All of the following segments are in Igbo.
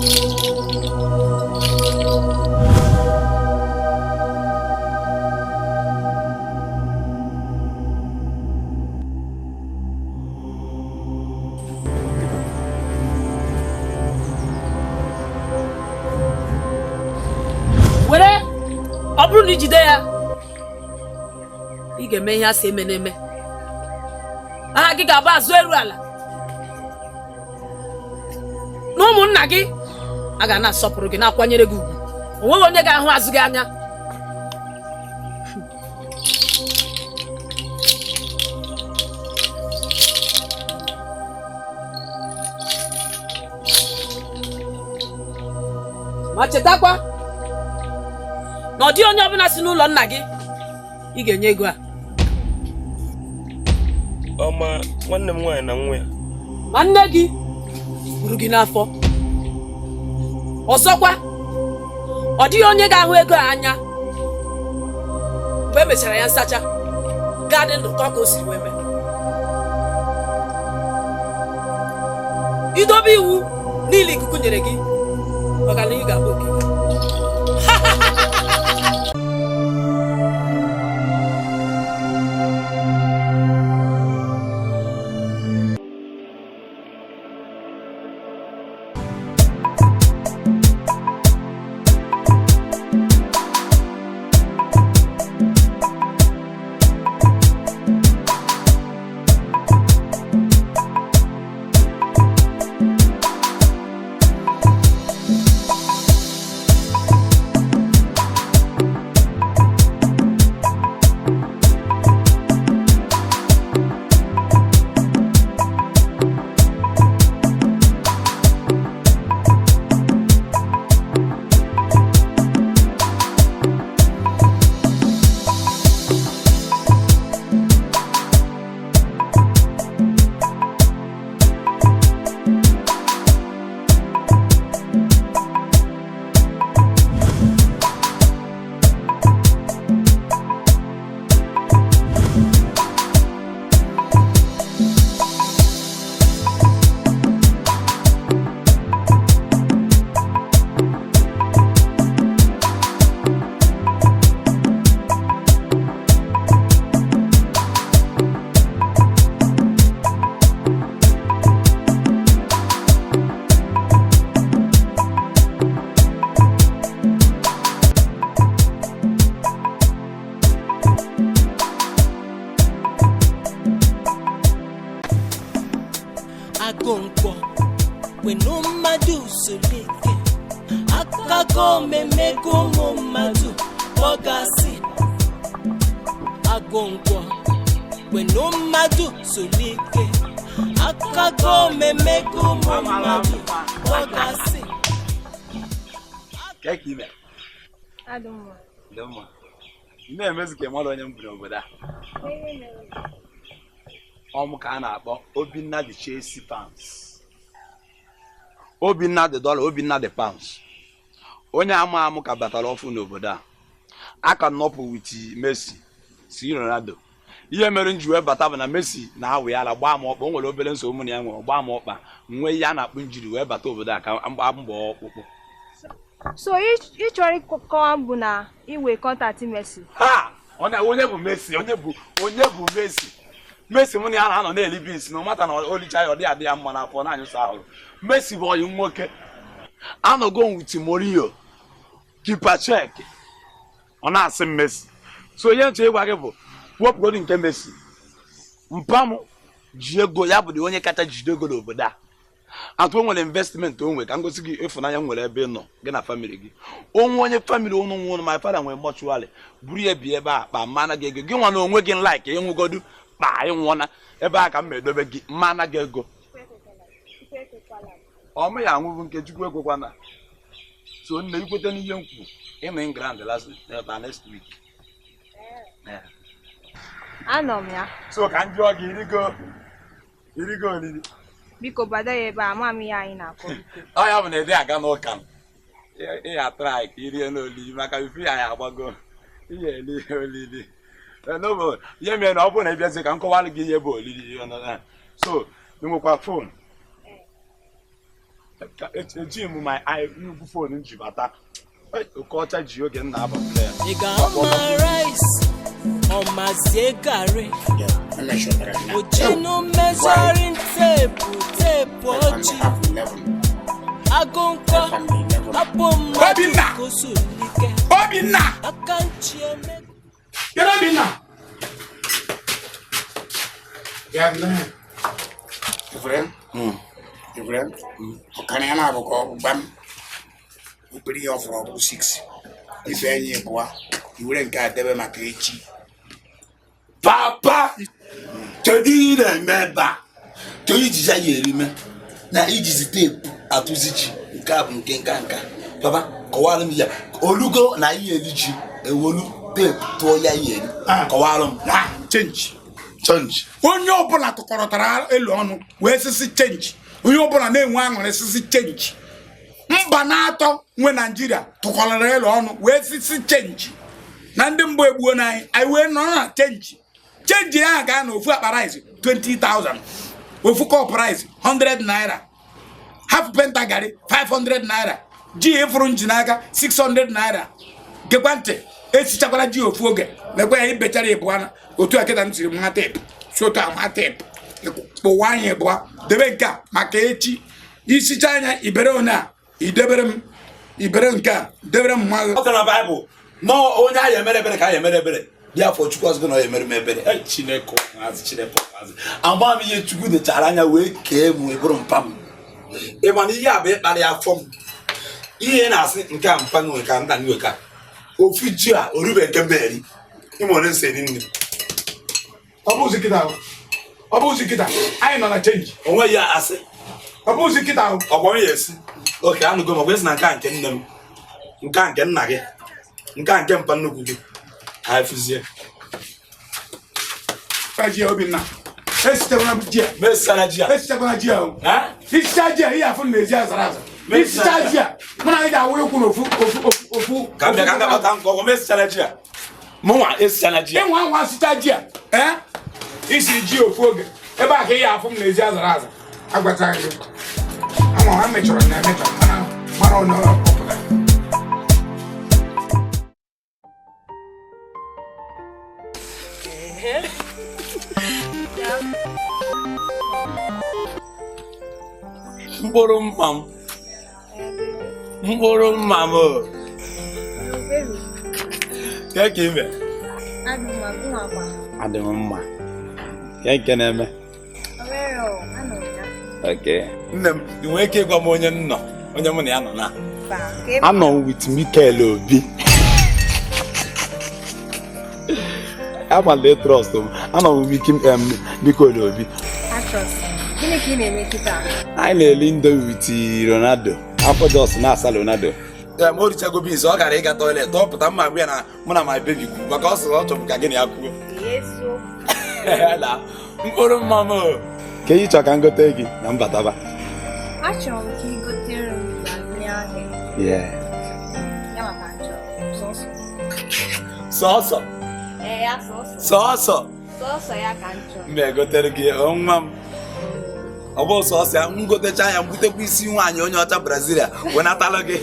Were, ọ bụrụ na ijide ya, ị ga-eme ihe a sị eme na-eme. Aha gị ga-abụ azụ eru ala na ụmụnna gị a ga na-asọpụrụ gị, na-akwanyere gị ugwu. O nweghị onye ga-ahụ azụ gị anya. Ma chetakwa na ọ dịghị onye ọbụla si n'ụlọ nna gị ị ga-enye ego a. Ọma nwanne m nwaanyị na nwa ya. Ma nne gị buru gị n'afọ. Ọzọkwa, ọ dịghị onye ga-ahụ ego a anya mgbe e mechara ya nsacha ga-adị ndụ ka ọ ka o siri wee mee. Idobe iwu niile ikuku nyere gị, ọganihu ga-abụ nke gị. Agụnkwọ kwenu mmadụ zuru ike akago omemego ụmụ mmadụ kpọgasị. Agụnkwọ kwenu mmadụ zuru ike akago omemego ụmụ mmadụ kpọgasị. Kee ka ime? Adị mma. Dị mma. Ị na-emezi ka ị mara onye m bụ n'obodo a. Ọ mụ ka a na-akpọ Obinna the Chelsea fans. Obinna the dollar, Obinna the pounds. Onye ama amụ ka batara ọfụ n'obodo a. Aka nọpụ with Messi, si Ronaldo. Ihe mere m ji wee bata bụ na Messi na-awụ ya ala gbaa m ọkpa. O nwere obere nsogbu mụ na ya nwere, gbaa m ọkpa. Nwee ihe a na-akpụ njiri wee bata obodo a ka mgbọ ọkpụkpụ. So ị chọrọ ịkọwa bụ na iwe contact Messi? Ha! Onye bụ Messi? Onye bụ Messi? Messi mụ na ya na-anọ na-eli beans na ọmata na olicha ya ọ dị adị ya mma n'afọ na-anyụsa ahụ. Messi bụ ọyị nwoke. Anọgo m with Mourinho, keeper check. Ọ na-asị m Messi. So ihe nchọ ịgwa gị bụ wepụgodu nke Messi. Mpa m ji ego ya bụ onye kacha jide ego n'obodo a. Atụ o nwere investment o nwere ka m gosi gị ịfụnanya m nwere ebe ị nọ gị na family gị. Onwe onye family ụnụ nwụrụ, my father nwere mortuary, buru ya bi ebe a kpa mmana gị ego gị nwa na onwe gị like ịnwụgodu kpa ịnwụọna ebe a ka m edobe gị mmana gị ego. Ọ mụ ya anwụbụ nke Chukwu ekwekwana. So nne ikwete n'ihe m kwuru ịnụ England last next week. Anọ m ya. So ka m jụọ gị, irigo oriri? Biko gbado ya ebe a, ama m ihe anyị na-akọ biko. Ọ ya bụ na ị aga n'ụka ị ya try ka irie n'olili maka ife ya agbago ihe eli olili. Ihe mere na ọ bụrụ na ị bịazie ka m kọwara gị ihe bụ olili. So ị nwekwa phone? Ejighị m my nnukwu phone m ji bata. Okocha ji oge m na-aba play. Ị ga-ama rice, ọmazie garị. Ojinu measuring teepu teepu oji. Agụ nkwọ abụ mmadụ Obinna! ka o zulike. Obinna! Aka nchi eme. Kedu Obinna? Ya nne. Ifure? Ifure? Ọkara ya na-abụ ka ọ bụ gbam. Okpiri ya ọfụrụ ọ bụ 6. Ife enyi bụa. Iwere nke a debe maka echi. Papa, kedu ihe ị na-eme ebe a? Kedu ijiji anyị erime na ijizi teepu atụzi ji nke a bụ nke nka nka? Papa, kọwara m ya. Olugo na ihe eri ji ewolu teepu tụọ ya ihe eri. Kọwara m. Ah, change. Change. Onye ọbụla tụkọrọtara elu ọnụ wee sisi change. Onye ọbụla na-enwe aṅụrị sisi change. Mba na-atọ nwe Naijiria tụkọrọrọ elu ọnụ wee sisi change. Na ndị mbụ egbuo na anyị, anyị wee nọrọ na change. Change ahụ gaa na ofu akpa rice 20,000. Ofu cup rice 100 naira. Half penta garị 500 naira. Ji ịfụrụ nji n'aka 600 naira. Gekwa ntị, esichakwara ji ofu oge lekwa ya ibechara ịbụa otu a kịta m siri nwa teepu si otu a nwa teepu kpụwa anyị ịbụa debe nke a maka echi isicha anya ibere one a idebere m ibere nke a debere m mma gị. Ọ dị na Baịbụl nọọ onye anyị emere ebere ka anyị emere ebere. Dị afọ Chukwu azụgo na ọ emere m ebere. Chineke ụmụazị, Chineke ụmụazị. Agba m ihe Chukwu dechara anya wee kee m wee bụrụ mpa m. Ị ma na ihe a bụ ịkparị afọ m. Ihe na-asị nke a mpa nwe ka nta nwe ka ofu ji a orube nke mba eri. Ime ole nsi eri nri. Ọ bụzi kịta o. Ọ bụzi kịta anyị nọ na chenji. O nweghị ya asị. Ọ bụzi kịta o. Ọgwa m ya esi. Oke anụgo m ọgwa esi na nke a nke nne m, nke a nke nna gị, nke a nke mpa nnukwu gị. Ha efuzie. Ji Obinna esichakwara ji a. Mesara ji a. Esichakwara ji a o. Isicha ji a ihe afụ na-ezi azara aza. Isicha ji a mụ na anyị ga-awụ ịkwụ n'ofu ofu ofu ofu. Ka m bịa ka m ga-akpata nke ọgwọ mesara ji a. Mụnwa esichala ji a. Ịnwa anwa sicha ji a. Ee? Isi ji ofu oge ebe a ka ihe afụ m na-ezi azara aza. Agwachaghị gị. Ama ha mechọrọ na emechọrọ mana mara ọ na ọ pụtara. Mkpụrụ mma m. Mkpụrụ mma m o. Kee ka ime? Adị m mma. Kee nke na-eme? Okay. Nne m, ị nwere ike ịgwa m onye m nọ, onye mụ na ya nọ na? Anọ m with Michael Obi. Agbala trust m. Anọ m with Michael Obi. Gịnị ka ị na-eme kịta? Anyị na-eli indomie with Ronaldo. Afọ jos na-asa Ronaldo. Ma o richago beans, ọ gara ịga toilet, ọ pụta mma gwa ya na mụ na my baby kwu maka ọ sịrị ọ chọbụ ka gị na ya kwuo. Na mkpụrụ mma m o. Ka ị chọọ ka m gote gị na mbataba. Achọrọ m ka ị gotere m Brazilian hair. Yeah. Ya maka nchọ. Sọsọ. Sọsọ. Ee, ya sọsọ. Sọsọ. Sọsọ ya ka nchọ. M na-egotere gị nwa m. Ọ bụ sọsọ ya, m gotecha ya m butekwa isi nwaanyị onye ọcha Brazilia wenatalụ gị.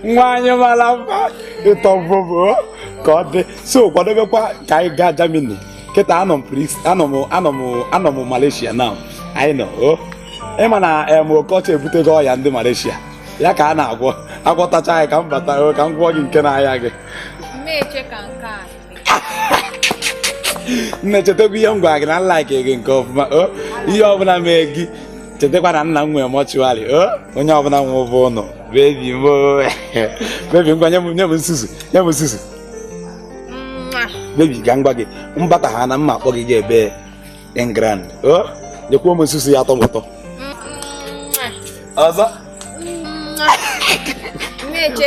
Nwaanyị mara mma ịtọ mbụbụ ka ọ dị so kwadobekwa ka anyị gaa Germany kịta anọ m Malaysia now anyị nọ o ịma na em Okocha ebutego ọya ndị Malaysia ya ka a na-agwọ agwọtacha anyị ka m bata o ka m gwọọ gị nke na-aya gị. Nne chetakwa ihe m gwara gị na nlaiki gị nke ọfụma o ihe ọbụla mee gị chetakwa na nna m nwere mọchụarị o onye ọbụla nwe ụbụ ụnọ bebi m bebi ngwa nye m nsusu nye m nsusu bebi ga ngwa gị mbata ha na mma akpọ gị ga ebe England o nyekwuo m nsusu ya atọ m ụtọ ọzọ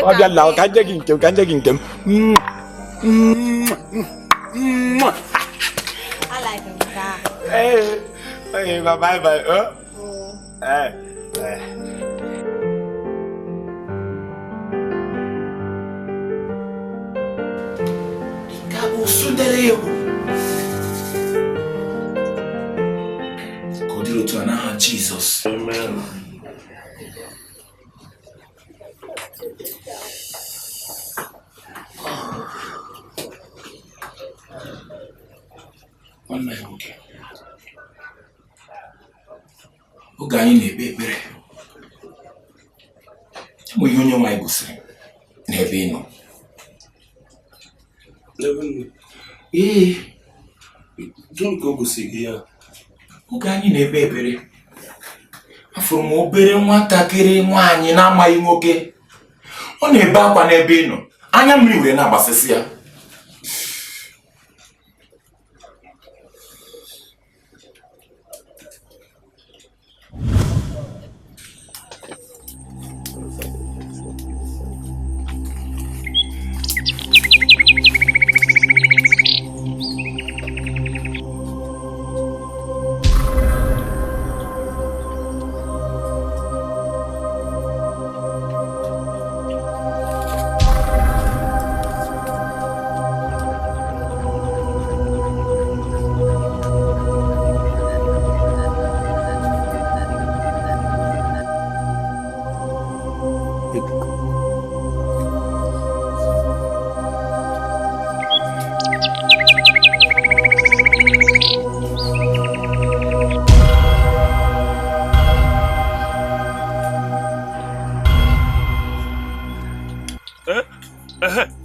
ọ bịa na ka nje gị nke m ka nje gị nke m. Hey, okay, bye bye bye. Oh. Hey. Hey. Ka bụ sundere egwu. Ka ọ dịrị otu a n'aha Jizọs. Amen. Nwanne ya nwoke, oge anyị na-ekpe ekpere, enwe ihe onye nwe anyị gosiri n'ebe ị nọ. Ee, gịnị ka o gosiri gị ya? Oge anyị na-ekpe ekpere, afụrụ m obere nwatakịrị nwaanyị na-amaghị nwoke. Ọ na-ebe akwa n'ebe ị nọ, anya mmiri were na-agbasịsị ya.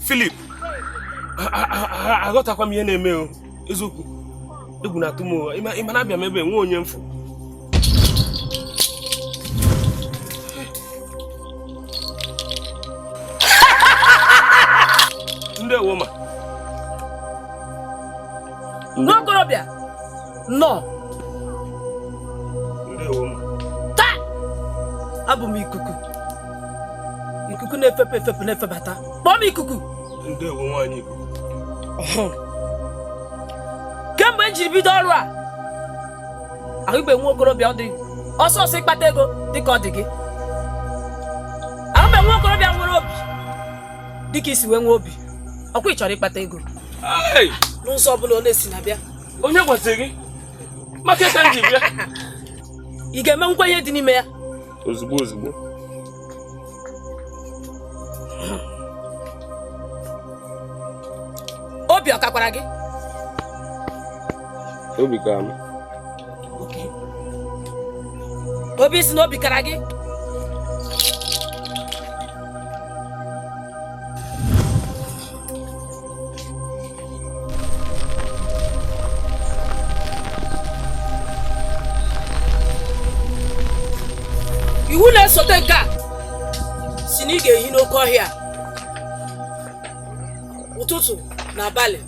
Philip, aghọtakwa m ihe na-eme o. Eziokwu, egwu na-atụ m o. Ịma na-abịa m ebe nwe onye mfu. Ndewo ma. Nwokorobịa, nnọọ. Ndewo ma. Taa, abụ m ikuku. Ikuku na-efepụ efepụ na-efebata. Kpọọ m ikuku. Ndewo nwaanyị ikuku. Kemgbe m jiri bido ọrụ a, ahụbeghị nwa okorobịa ọ dị ọsọ ọsọ ịkpata ego dịka ọ dị gị. Ahụbeghị nwa okorobịa nwere obi dịka isi wee nwee obi. Ọkwa ị chọrọ ịkpata ego n'ụzọ ọ bụla ọ na-esi na-abịa. Onye gwasịrị gị? Maka ka m ji bịa. Ị ga-emenwukwa ihe dị n'ime ya? Ozugbo ozugbo. Obi ọ kakwara gị? Obi ka m. Obi si na obi kara gị? Iwu na-esote nke a si na ị ga-ehi n'oké ọhịa ụtụtụ na abalị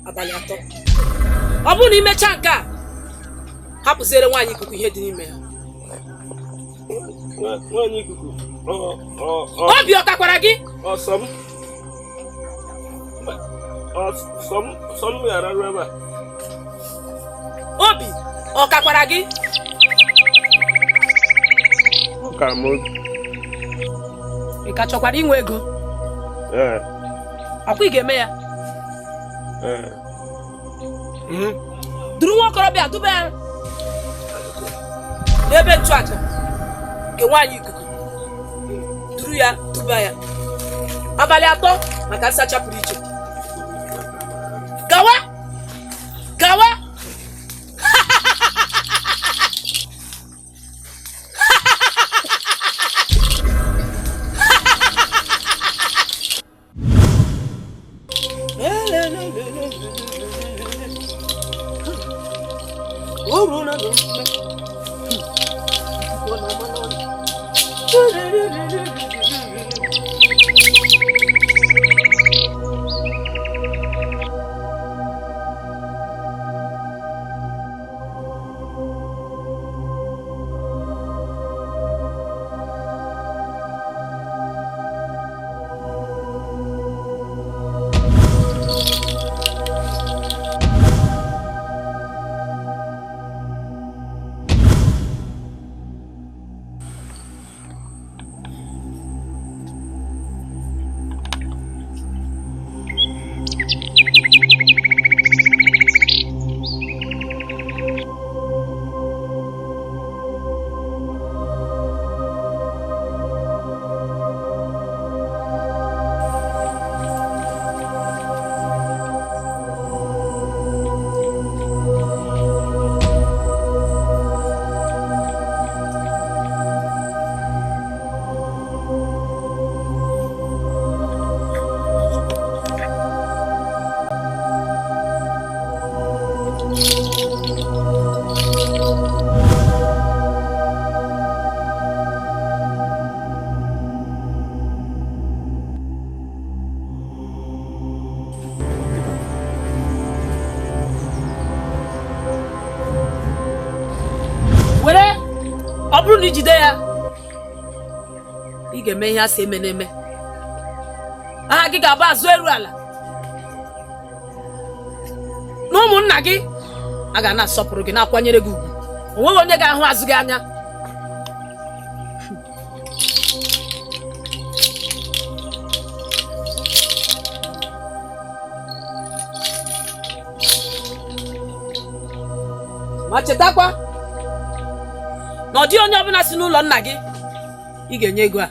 abalị atọ. Ọ bụrụ na imechaa nke a, hapụziere nwaanyị ikuku ihe dị n'ime ya. Nwaanyị ikuku, obi ọ kakwara gị? Ọsọ m ghara ruo ebe a. Obi ọ kakwara gị? Ọ kara m obi. Ị ka chọkwara inwe ego? Ee. Ọkwa ị ga-eme ya? Duru nwa okorobịa duba ya n'ebe nchụaja nke nwaanyị ikuku. Duru ya duba ya abalị atọ maka nsacha pụrụ iche. Gawa gawa. Ọ bụrụ na ijide ya, ị ga-eme ihe a sị eme n'eme. Aha gị ga-abụ azụ eru ala na ụmụnna gị a ga na-asọpụrụ gị, na-akwanyere gị ugwu. O nweghị onye ga-ahụ azụ gị anya. Ma chetakwa na ọ dịghị onye ọbụla si n'ụlọ nna gị ị ga-enye ego a.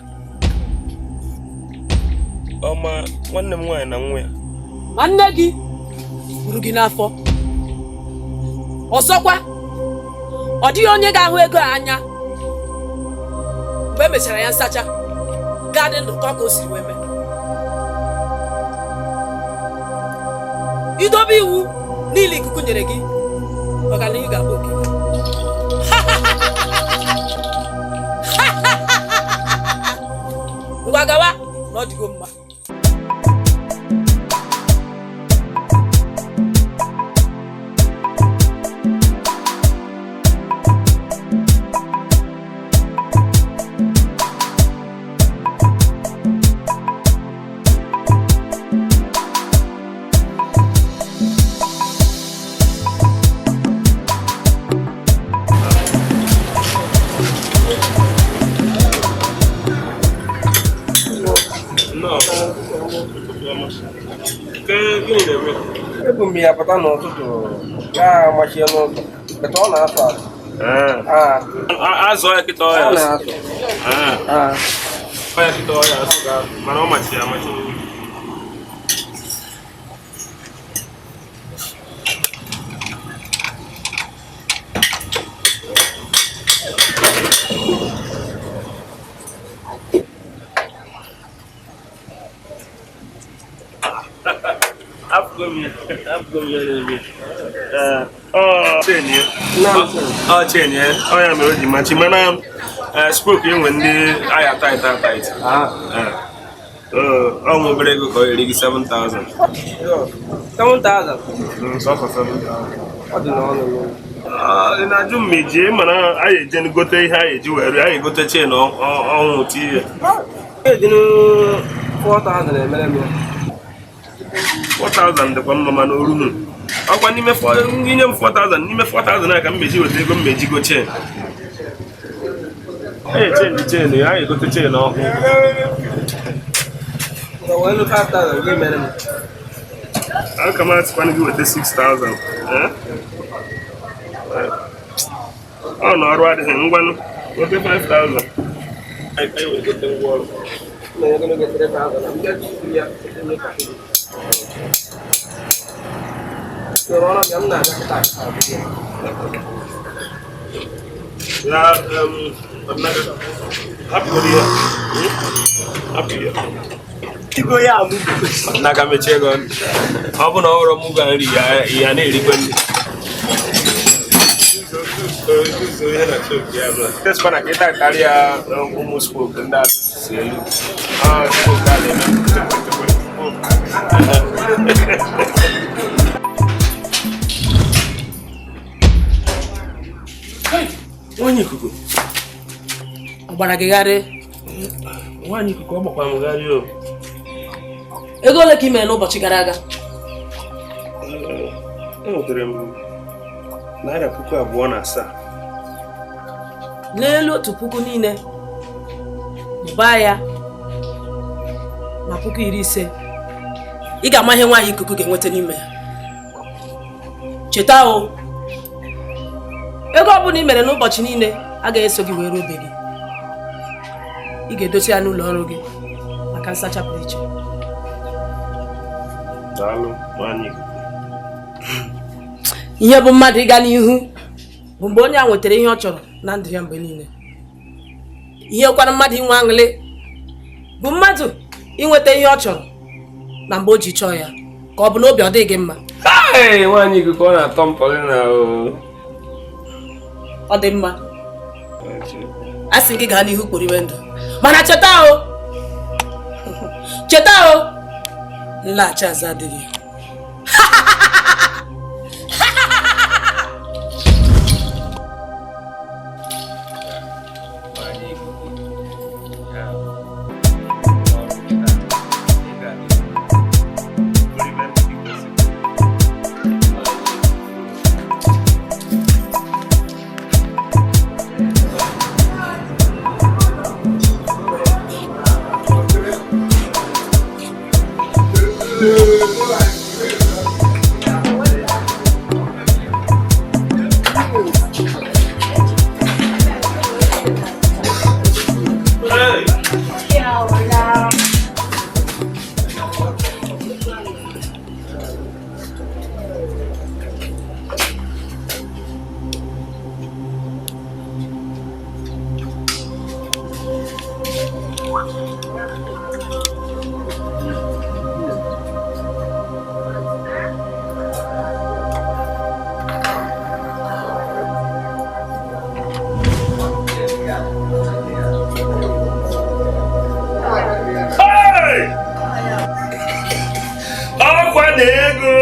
Ọma nwanne m nwaanyị na nwa ya. Ma nne gị buru gị n'afọ. Ọzọkwa, ọ dịghị onye ga-ahụ ego a anya mgbe e mechara ya nsacha gaa dị ndụ ka o siri wee mee. Idobe iwu niile ikuku nyere gị, ọganihu ga-abụ nke gị. Ngwa gawa na ọ dịgo mma. Ebu m ya pụta n'ụtụtụ ya amachie n'ụzọ, bete ọ na-asụ asụ. Azụ ọya kịta ọya Ọ na-asụ. Ọya kịta ọya asụ, mana ọ machiri amachi. Ọ chen ya, ọ ya mere o ji machi, mana spoke enwe ndị ahịa tait atait. Ọ nwe obere ego ka ọ eri gị 7,000. 7,000? Sọsọ 7,000. Ọ dị n'ọnụ n'ụlọ. Ị na-ajụ m ma ejie, mana anyị eje gote ihe anyị eji were anyị gote chen ọhụụ tie ya. Ejinu 4,000 emere m ya. 4,000 dịkwa mma, mana orunu ọkwa n'ime inye m 4,000 n'ime 4,000 a ka m meji weta ego m meji go chen. Ee, chenji chen ya, anyị egote chen ọhụụ. Welu 5,000 gị mere m. Aka m asịkwana gị weta 6,000. Ọ na ọrụ adịghị, ngwanụ weta 5,000. Anyị wee gote ngwa ọrụ. Na-enye gị 3,000 na ndị ji ya eme ka Ya hapụgoro ya. Hapụ ya. Igo ya amụ. N'aka mechie gị ọnụ. Ọ bụ na ọ hụrụ mụ ga nri ya, ya na-erikwe nri. Tesikwa na kịta karịa ụmụ spoke ndị a si elu. Spoke a na-eme tekwe. Nwaanyị ikuku. Ọ gbara gị gharị? Nwaanyị ikuku, ọ gbakwara m gharị o. Ego ole ka ị mere n'ụbọchị gara aga? Enwetara m naira 2700. N'elu 1000 niile, mụbaa ya na 50,000. Ị ga-ama ihe nwaanyị ikuku ga-enweta n'ime ya. Cheta o, ego ọbụla ị mere n'ụbọchị niile agaghị eso gị wee ruo obe gị. Ị ga-edote ya n'ụlọ ọrụ gị maka nsacha pụrụ iche. Daalụ, nwaanyị ikuku. Ihe bụ mmadụ ịga n'ihu bụ mgbe onye a nwetara ihe ọ chọrọ na ndụ ya mgbe niile. Ihe kwara mmadụ inwe aṅụrị bụ mmadụ inweta ihe ọ chọrọ na mgbe o ji chọọ ya, ka ọ bụ na obi ọ dịghị gị mma. Ee, nwaanyị ikuku, ọ na-atọ m pọlị na o. Ọ dị mma. A sị gị gaa n'ihu kporiwe ndụ, mana cheta o, cheta o, nlaghachi azụ adịghị. Hey! Ọkwa na ego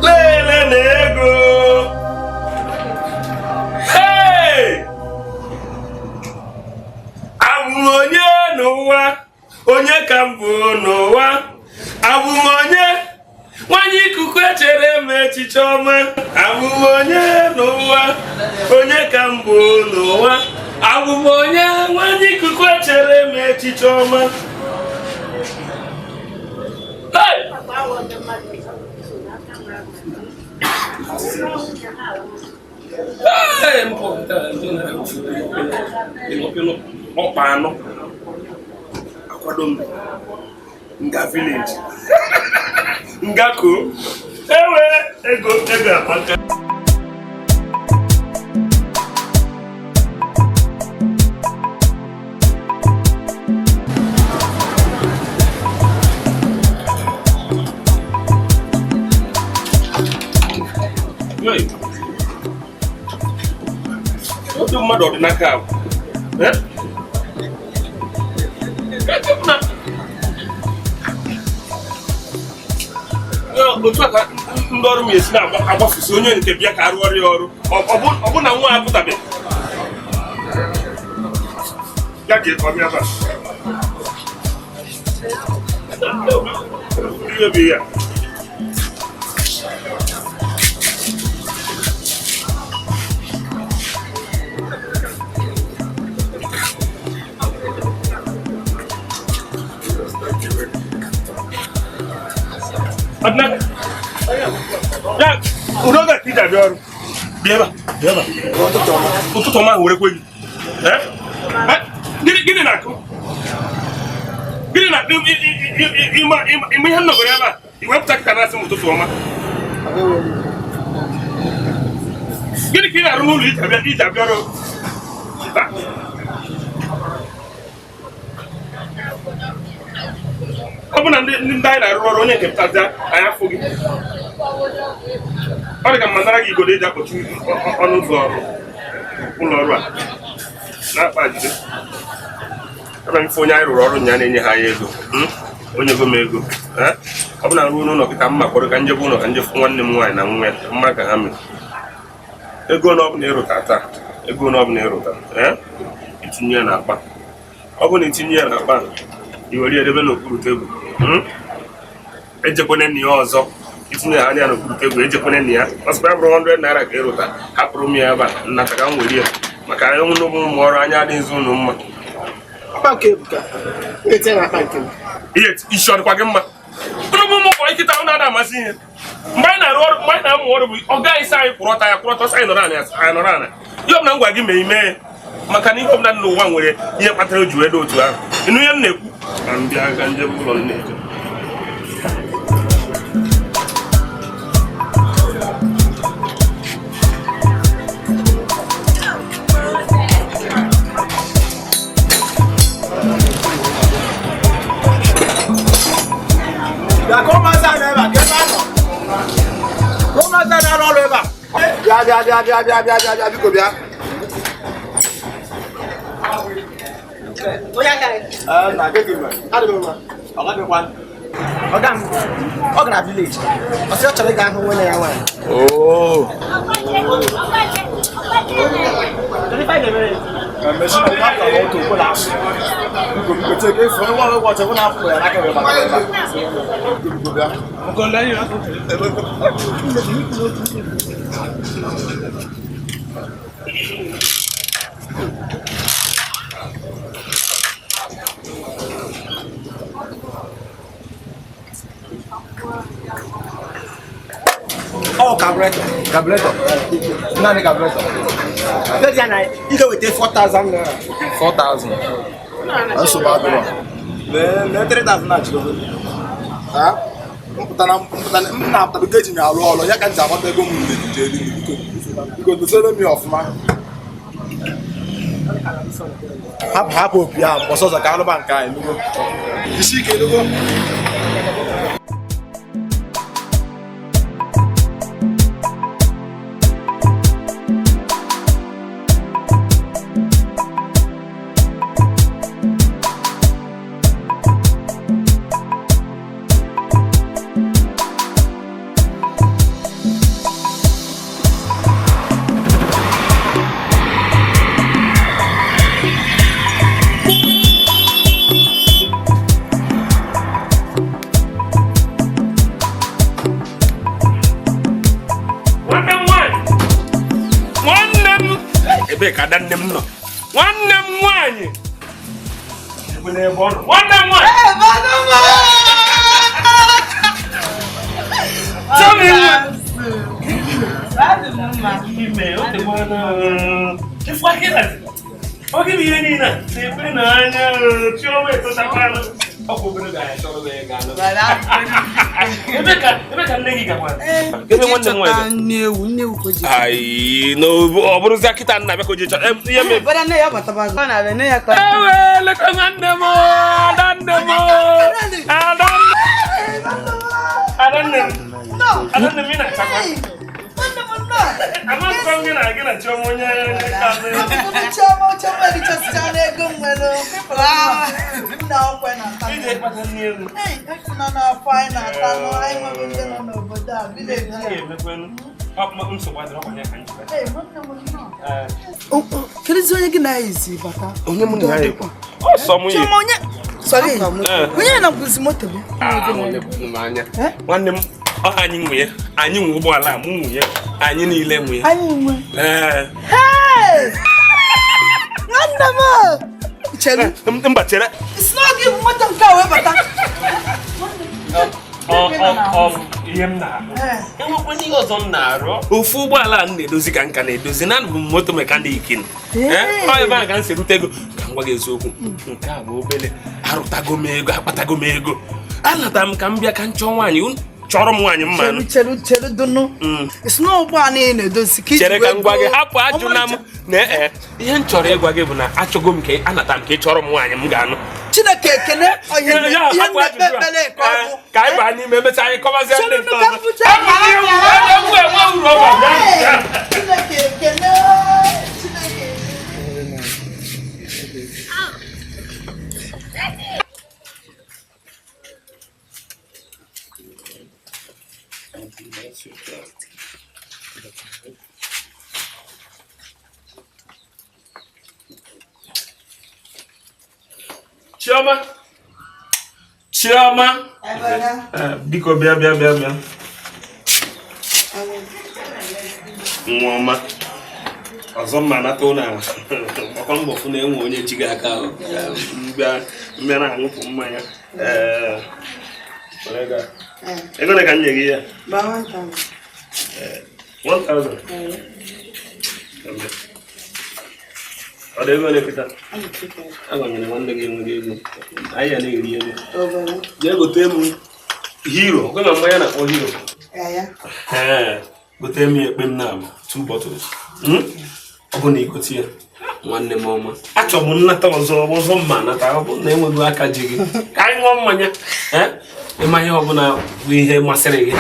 lele na ego. Hey! Abụ m onye n'ụwa, onye ka m bụ n'ụwa? Abụ m onye? Nwanyị ikuku echere m echiche ọma. Abụ m onye n'ụwa, onye ka m bụ n'ụwa? Abụ m onye? Nwanyị ikuku echere m echiche ọma. Hey! Hey, mpụ nke a, ndị na-awụfu pịnụ ọkpa anọ akwado m nga village nga koo ewe ego ego amaka. Hey. Obi mmadụ ọ dị n'aka ahụ? Eh? Ka bụ na otu a ka ndị ọrụ m esi na-agbafusi onye nke bịa ka arụ ọrụ ya ọrụ ọ bụ na nwa apụtabeghị ya ga-ekọ bịa ebe a. Ihe bụ ihe a. Adnan. Ya, udo ga iji abịa ọrụ. Bịa ebe a, bịa ebe a. Ụtụtụ ọma ahụ werekwe gị. Eh? Eh, Gịnị na-akụ? Gịnị na ịma ịma ihe m nọgoro ebe a? I wepụta kịta na-asị m ụtụtụ ọma. Gịnị ka ị na-arụ n'ụlọ iji abịa ọrụ? Mba. Ọ bụ na ndị anyị na-arụ ọrụ onye nke pụtazi anyị afụ gị. Ọ dị ka mma nara gị igodo eji akpọchi ọnụ ụzọ ọrụ ụlọ ọrụ a na-akpa jide. Ebe m fụ onye anyị rụrụ ọrụ nya na-enye ha anyị ego. Onye go m ego. Ọ bụ na ruo n'ụlọ kịta mma kwado ka njebe ụlọ ka njefu nwanne m nwaanyị na nwa ya mma ka ha mere. Ego na ọ bụla ịrụta taa, ego na ọ bụla ịrụta, itinye ya n'akpa. Ọ bụ na itinye ya n'akpa, i were ya debe n'okpuru tebụl. Ejekwana nna ya ọzọ itinye ya anya n'okpuru tebụl, ejekwana nna ya ọsịkwa ya bụrụ 100 naira ka ịrụta, hapụrụ m ya ebe a nnata ka m were ya maka anyị nwụ n'ụmụ ụmụ ọrụ anya adịghịzi ụnụ mma. Ihe isi ọ dịkwa gị mma? Ụnụ bụ ụmụ ụmụ nkịta ụnụ ada amasị ihe. Mgbe anyị na-arụ ọrụ, mgbe anyị na-amụ ọrụ bụ ọ gaghị sị anyị kwụrụ ọtọ, ya kwụrụ ọtọ, sị anyị nọrọ ana, anyị nọrọ ana. Ihe ọbụla m gwa gị mee ime, maka na ihe ọbụla dị n'ụwa nwere ihe kpatara o ji wee dị otu ahụ. Ịnụ ihe m na-ekwu? Ka m bịa ka njem ụlọ m na-eje. Bịa bịa bịa bịa bịa bịa bịa bịa biko bịa. Ọga m, ọ gara vileji. Ọ sị ọ chọrọ ịga hụ nwunye ya nwaanyị. Ọ carburetor. Carburetor. Naanị carburetor. Ego ya na ị ga-eweta 4,000 naira. 4,000. Nsogbu adịrọ. Lee lee 3,000 na achịrị. Ha? Mpụta na mpụta na m na-apụta biko eji m arụ ọrụ ya ka m ji agbata ego m mgbe ji elu biko. Biko dosere m ya ọfụma. Hapụ hapụ opi ahụ mbọsị ọzọ ka alụba nke anyị nugo. Isi ike nugo. Nwanne m nwaanyị, nwanne m, ebee ka ada nne m nọ? Nwanne m nwaanyị, ebe n'ebe ọ nọ. Nwanne m nwaanyị. Tell me what. Ime, o tekwana, ịfụ akịla. Oge bụ ihe niile a, na-ekpere n'anya, Chioma etochakwana. Ọ bụ obere oge anyị chọrọ gị ịga anụ. Ebe ka nne gị gakwara? Ebe nwanne m nwaanyị. Nne ewu, nne ewu ka o ji. Ayi, no, ọ bụrụzia kịta nna bịa ka o ji chọrọ. Ihe mere. Bọda nne ya batabago. Ọ na-abịa nne ya ka. Ewe, leta nwanne m, ada nne m, ada nne. Ada nne m. Ada nne m ị na-achakwa. Amasịkwa m gị na Chioma onye ka Chioma, Chioma erichasịchala ego m nwere. Nna ọkwe na-ata. Ije ịkpata nne ewu. Ei, efuna n'afọ anyị na-ata nụ, anyị nwere ndị nọ n'obodo a, village a. Emekwenu. Nsogbu adịrọ kwa ya ka njikwa. Ei, nwanne m nnọọ. Kedụzi onye gị na ya ezi bata? Onye mụ na ya ekwu? Ọ sọ mụ yi. Chioma onye. Sorry. Onye na-akwụsị moto gị? Nwanne m, ọ anyị nwe ya, anyị nwe ụgbọala a, mụ nwe ya, anyị niile nwe ya. Anyị nwe. Ee. Hey! Nwanne m! Chere. Mba, chere. Isi na ọ gị bụ moto nke a wee bata. Ihe m na-arụ. Enwekwana ihe ọzọ m na-arụ. Ofu ụgbọala a m na-edozi ka nka na-edozi, na bụ m moto mekanik. Ọ ebe a ka m si erute ego. Ka m gwa gị eziokwu, nke a bụ obere. Arụtago m ego, akpatago m ego. Anata m ka m bịa ka m chọọ nwaanyị. Chọrọ m nwaanyị mma. Chere chere dunu. Isi na ụgbọala ị na-edozi ka iji Chere ka m gwa gị, wee hapụ ajụ na m. Na ihe m chọrọ ịgwa gị bụ na achọgo m ka anata m ka ị chọrọ m nwaanyị m ga-anụ. Chineke ekene ihe na-ekpe ekpere ka ọ bụ. Ka anyị baa n'ime emechaa anyị kọbazie ndị nke ọzọ. Chineke ekene. Chioma. Chioma. Biko bịa bịa bịa bịa. Nwa ọma. Ọzọ mma anata ụlọ ala. Ọkwa mbọ fụ na enwe onye ji gị aka ahụ. Mbịa na-aṅụpụ mmanya. Ego ole ka m nye gị ya? 1,000. Ọ dị ego ole kịta? Agwanyere nwanne gị enweghị ego. Anyị ya na-eri ego. Jee gote m Hero. Ọkwe ma mmanya na-akpọ Hero. Ee, gote m ya ekpe m na 2 bottles. Ọ bụ na igote ya nwanne m ọma. Achọ m nnata ọzọ ọzọ mma nata ọ bụ na enweghị aka ji gị. Ka anyị ṅụọ mmanya. Ịma ihe ọbụla bụ ihe masịrị gị.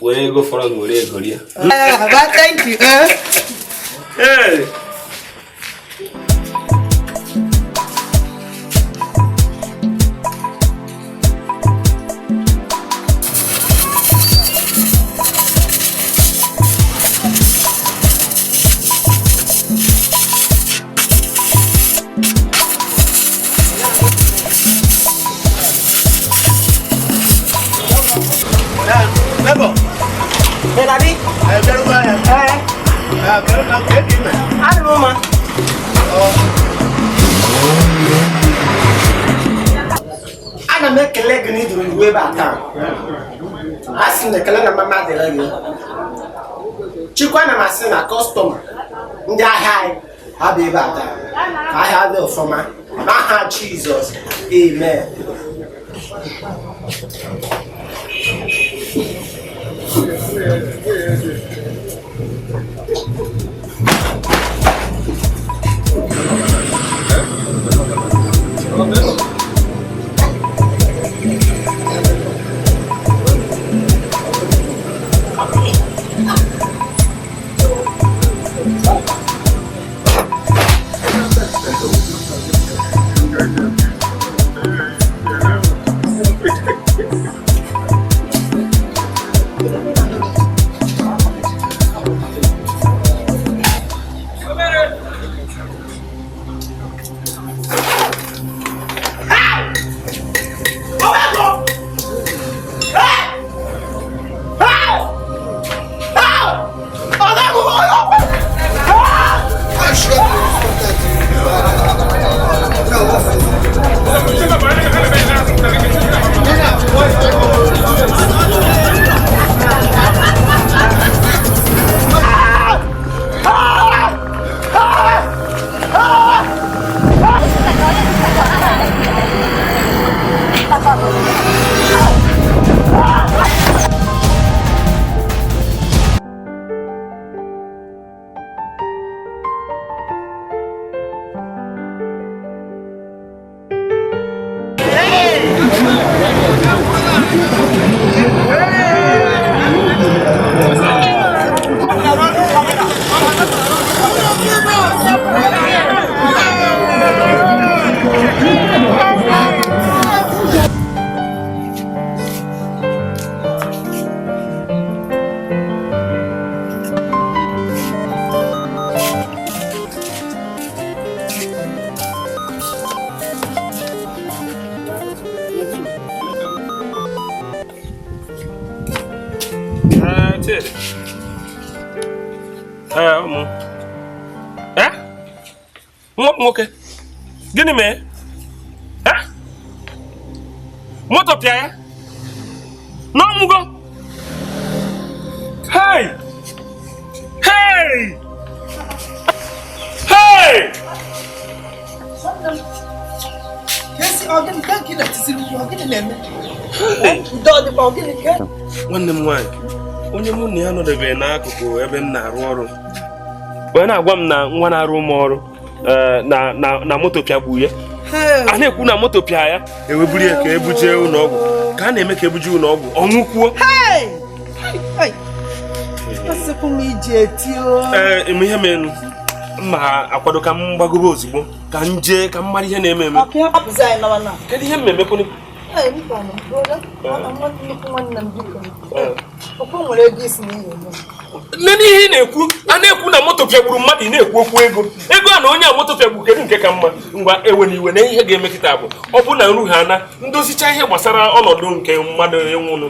Were ego fọrọ gị were ego rie. Thank you. Ee. Ana m ekele gị na iduru iwu ebe a taa. A sị na ekele na mama dịrị gị. Chikwa na masị na customer ndị ahịa anyị abịa ebe a taa. Ka ahịa dị ọfụma. N'aha Jizọs. Amen. Chidi. Ee, ụmụ. Ee? Nwa m nwoke. Gịnị mee? Ee? Moto pịa ya? N'ọnwụgo? Hey! Hey! Hey! Nwanne m nwaanyị, onye mụ na ya nọdebere n'akụkụ ebe m na-arụ ọrụ wee na-agwa m na nwa na-arụ m ọrụ na moto pịagbu ya. A na-ekwu na moto pịa ya, eweburu ya ka ebuje ụlọ ọgwụ, ka a na-eme ka ebuje ụlọ ọgwụ, ọ nwụkwuo. Ee, eme ihe menu mma akwado ka m gbagobe ozugbo ka m jee ka m mara ihe na-eme eme. Kedu ihe m emekwunu? Nene ihe ị na-ekwu, a na-ekwu na moto pịagburu mmadụ, ị na-ekwu okwu ego. Ego a na onye a moto pịagburu, kedu nke ka mma? Ngwa, ewe na iwe na ihe ga-eme kịta bụ ọ bụ na nru ha na ndozicha ihe gbasara ọnọdụ nke mmadụ ịnwụnụ.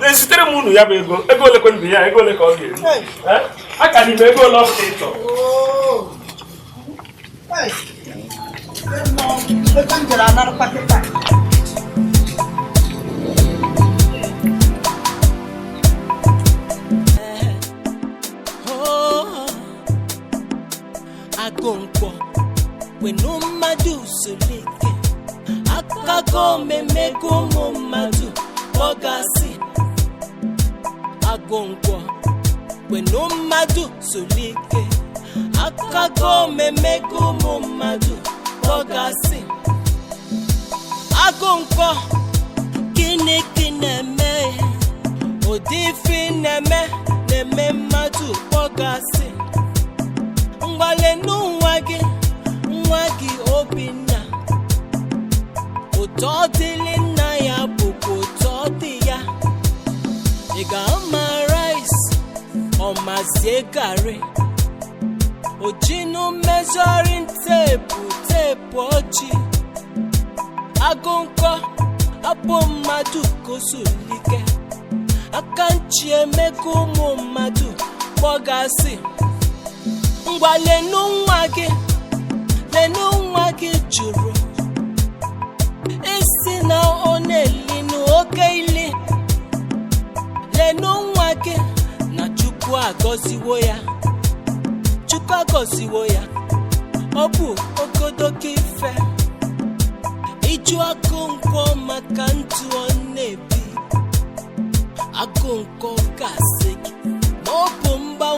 Ezitere m unu ya bụ ego. Ego ole kwendụ ya, ego ole ka ọ ga-eri? A ka n'ime ego ole ọ bụla ị chọrọ. Agụnkwọ kwenu mmadụ zuru ike, akago omemego ụmụ mmadụ kpọgasị. Agụnkwọ kwenu mmadụ zuru ike, akago omemego ụmụ mmadụ kpọgasị. Agụnkwọ, gịnị ka ị na-eme? Ụdị ife ị na-eme na-eme mmadụ kpọgasị. Ngwalenu nwa gị, nwa gị Obinna, ụtọ dịrị nna ya bụkwa ụtọ dị ya. Ị ga-ama rice, ọ mazie garị, ojinu measuring teepu, teepu ọjị. Agụnkwọ abụ mmadụ kozulike, aka nchi emego ụmụ mmadụ kpọgasị. Ngwa lenu nwa gị, lenu nwa gị jụrụ isi na ọ na-elinu oke ili. Agọziwo ya, Chukwu agọziwo ya. Ọ bụ okodoke ife ịjụ akụ nkwọ maka ntụ ọ na-ebi. Akụ nkwọ gasị gị ma ọ bụ mgbanwe.